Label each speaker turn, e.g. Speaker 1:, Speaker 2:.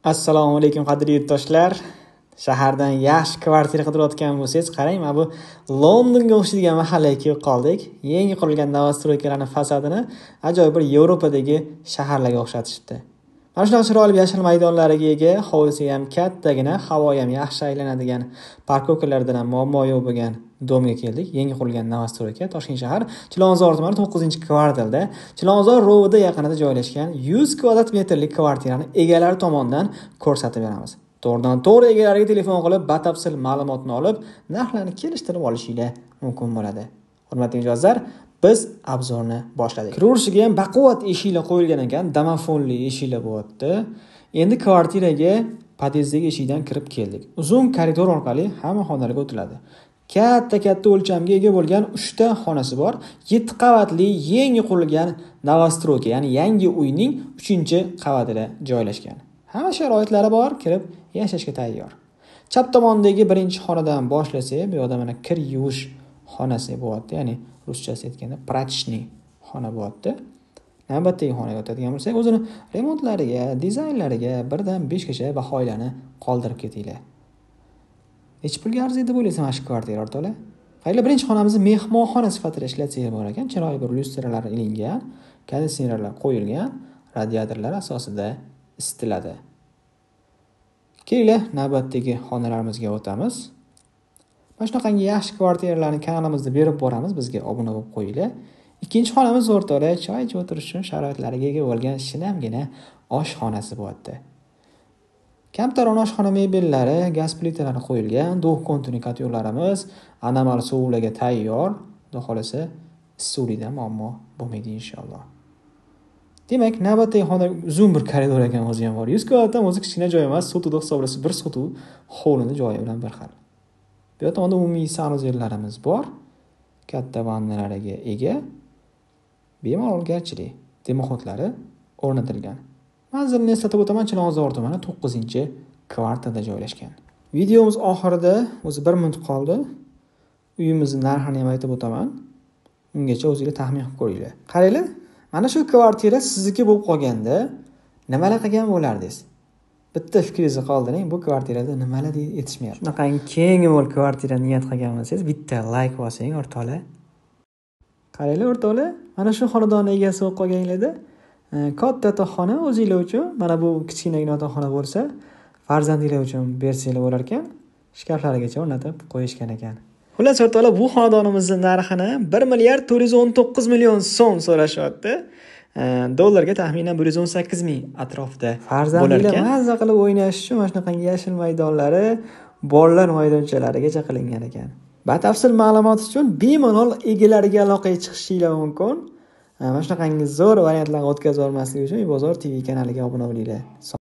Speaker 1: Assalomu alaykum qadrli yurtdoshlar. Shahardan yaxshi kvartira qidirayotgan bo'lsangiz, qarang, mana bu Londonga o'xshaydigan mahallaga kelib qoldik. Yangi qurilgan новостройкаlarning fasadini ajoyib bir Yevropadagi shaharlarga o'xshatishibdi. Mana shunaqa chiroyli yashil maydonlariga ega, hovlisi ham kattagina, havo ham yaxshi aylanadigan, parkovkalardan ham muammo yo'q bo'lgan domga keldik. Yangi qurilgan новостройка Toshkent shahar Chilonzor tumani 9-kvartalda Chilonzor rovida yaqinida joylashgan 100 kvadrat metrlik kvartirani egalari tomonidan ko'rsatib beramiz. To'g'ridan to'g'ri egalariga telefon qilib, batafsil ma'lumotni olib, narxlarni kelishtirib olishinglar mumkin bo'ladi. Hurmatli mijozlar, biz obzorni boshladik. Kiraverishiga ham baquvvat eshiklar qo'yilgan ekan, domofonli eshiklar bo'lyapti. Endi kvartiraga podyezdagi eshikdan kirib keldik. Uzun koridor orqali hamma xonalarga o'tiladi. Katta-katta o'lchamga ega bo'lgan 3 ta xonasi bor. 7 qavatli yangi qurilgan новостройка, ya'ni yangi uyning 3-qavatida joylashgan. Hamma sharoitlari bor, kirib yashashga tayyor. Chap tomondagi birinchi xonadan boshlasak, bu yoqda mana kir yuvish xonasi bo'lyapti, ya'ni ruschasi aytganda прачечный xona bo'lyapti. Navbatdagi xonaga o'tadigan bo'lsak, o'zini remontlariga, dizaynlariga 1dan 5 gacha baholarni qoldirib ketinglar. Necha pulga arziydi deb o'ylaysan mana shu kvartira o'rtoqlar? Qaranglar, birinchi xonamizni mehmonxona sifatida ishlatsak bo'lar ekan. Chiroyli bir lyustralar ilingan, konditsionerlar qo'yilgan, radiatorlar asosida isitiladi. Kelinglar, navbatdagi xonalarimizga o'tamiz. Mana shunaqangi yaxshi kvartiralarni kanalimizda berib boramiz, bizga obuna bo'lib qo'yinglar. Ikkinchi xonamiz o'rtoqlar, choy ichib o'tirish uchun sharoitlariga ega bo'lgan shinamgina oshxonasi bo'lyapti. Kamtaron oshxona mebellari, gaz plitalari qo'yilgan, двухконтурный kotellarimiz anomal suvlarga tayyor. Xudo xolasa issiqlikdan muammo bo'lmaydi inshaalloh. Demak, navbatdagi xona uzun bir koridor ekan, o'zi ham bor. 100 kvadratdan o'zi kichkina joy emas, sotuvda hisoblasa bir sotuv hovlini joyi bilan bir xil. Bu yoqda umumiy sanuzellarimiz bor. Katta vannalariga ega, bemalol garchilik demoxodlari o'rnatilgan. Manzilni eslatib o'taman, Chilonzor tumani 9-kvartalda joylashgan. Videomiz oxirida o'zi 1 minut qoldi. Uyimizning narxini ham aytib o'taman. Ungacha o'zingizlar taxmin qilib ko'ringlar. Qaranglar, mana shu kvartira sizniki bo'lib qolganda nimalar qilgan bo'lardingiz? Bitta fikringizni qoldiring, bu kvartirada nimalar yetishmayapti. Shunaqangi keng mo'l kvartira niyat qilgan bo'lsangiz, bitta like bosing o'rtoqlar. Qaranglar o'rtoqlar, mana shu xonadonning egasi bo'lib qolganinglarda katta yotoqxona o'zinglar uchun, mana bu kichkinagina yotoqxona bo'lsa, farzandinglar uchun bersanglar bo'lar ekan, shkaflarigacha o'rnatib qo'yishgan ekan. Xullas o'rtoqlar, bu xonadonimizning narxini 1 milliard 419 million so'm so'rashyapti. Dollarga taxminan 118 ming atrofida. Farzandinglar mazza qilib o'ynash uchun mana shunaqangi yashil maydonlari, bolalar maydonchalarigacha qilingan ekan. Batafsil ma'lumot uchun bemalol egalariga aloqaga chiqishinglar mumkin. Mana shunaqangi zo'r variantlarni o'tkazib olmaslik uchun Bozor TV kanaliga obuna bo'linglar.